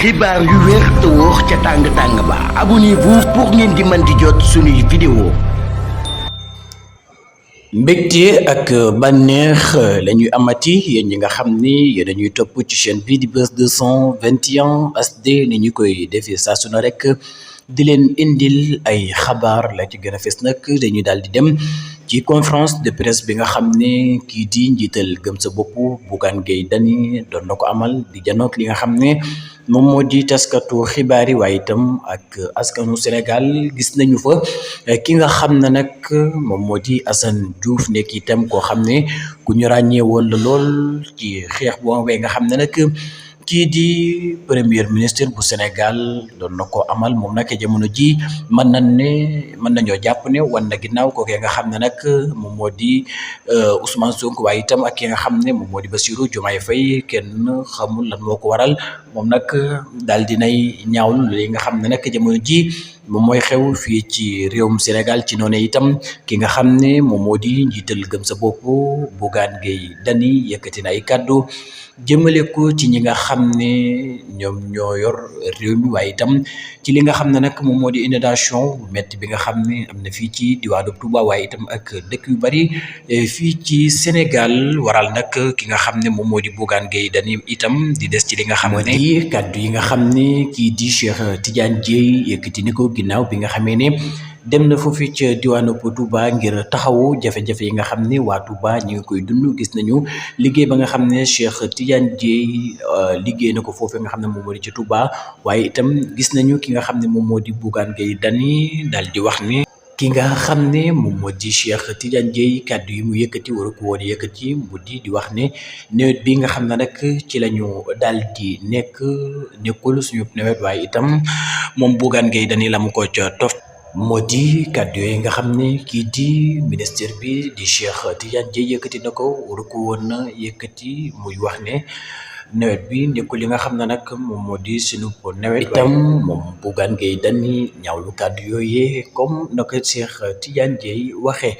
xibaar yu wér te wóor ca tàng ba abonnez-vous pour ngeen di mën di jot suñuy vidéo. mbégte ak bànneex la ñuy amati yéen ñi nga xam ni yéen dañuy topp ci chaîne bii di Buzz 221 HD ni ñu koy defee saa su ne rek di leen indil ay xabaar la ci gën a fes nag dañuy daal di dem ci conférence de presse bi nga xam ne kii di njiital gëm sa bopp Bougane Gueye Dany doon na ko amal di janook li nga xam ne moom moo di taskatu xibaar yi waaye itam ak askanu Sénégal gis nañu fa ki nga xam ne nag moom moo di Assane Diouf nekk itam koo xam ne ku ñu ràññee woon la lool ci xeex bu amee nga xam ne nag kii di premier ministre bu Sénégal doon na ko amal moom nag jamono ji mën nañoo jàpp ne wan na ginnaaw kookee nga xam ne nag moom moo di Ousmane Sonko waaye itam ak ki nga xam ne moom moo di Bassirou Diomaye Faye kenn xamul lan moo ko waral moom nag daal dinay ñaawlu li nga xam ne nag jamono ji moom mooy xew fii ci réewum Sénégal ci noonu itam ki nga xam ne moom moo di njiital gëm sa bopp Bougane Gueye Dany yëkkati na ay kàddu jëmale ko ci ñi nga xam ne ñoom ñoo yor réew mi waaye itam ci li nga xam ne nag moom moo di inondation bu métti bi nga xam ne am na fii ci diwaanu Touba waaye itam ak dëkk yu bari fii ci Sénégal waral nag ki nga xam ne moom moo di Bougane Gueye Dany itam di des ci li nga xam ne kàddu yi nga xam ne kii di Cheikh Tidiane Dièye yëkkati ni ko ginnaaw bi nga xamee ne dem na foofu ca diwaanu Touba ngir taxawu jafe-jafe yi nga xam ne waa Touba ñu ngi koy dund gis nañu liggéey ba nga xam ne Cheikh Tidiane Dièye liggéey na ko foofu nga xam ne moom moo di ci Touba waaye itam gis nañu ki nga xam ne moom moo di Bougane Gueye Dany daal di wax ni ki nga xam ne moom moo di Cheikh Tidiane Dièye kàddu yi mu yëkkati waru ko woon yëkkati mu di wax ne nawet bi nga xam ne nag ci la ñu daal di nekkul suñu nawet waaye itam moom Bougane Gueye Dany la mu ko ca tof moo di kàddu yooyu nga xam ne kii di ministre bi di Cheikh Tidiane Dièye yëkkati na ko waru ko woon na yëkkati muy wax ne nawet bi nekkul li nga xam ne nag moom moo di suñu nawet itam moom Bougane Gueye Dany ñaawlu kàddu yooyee comme na ko Cheikh Tidiane Dièye waxee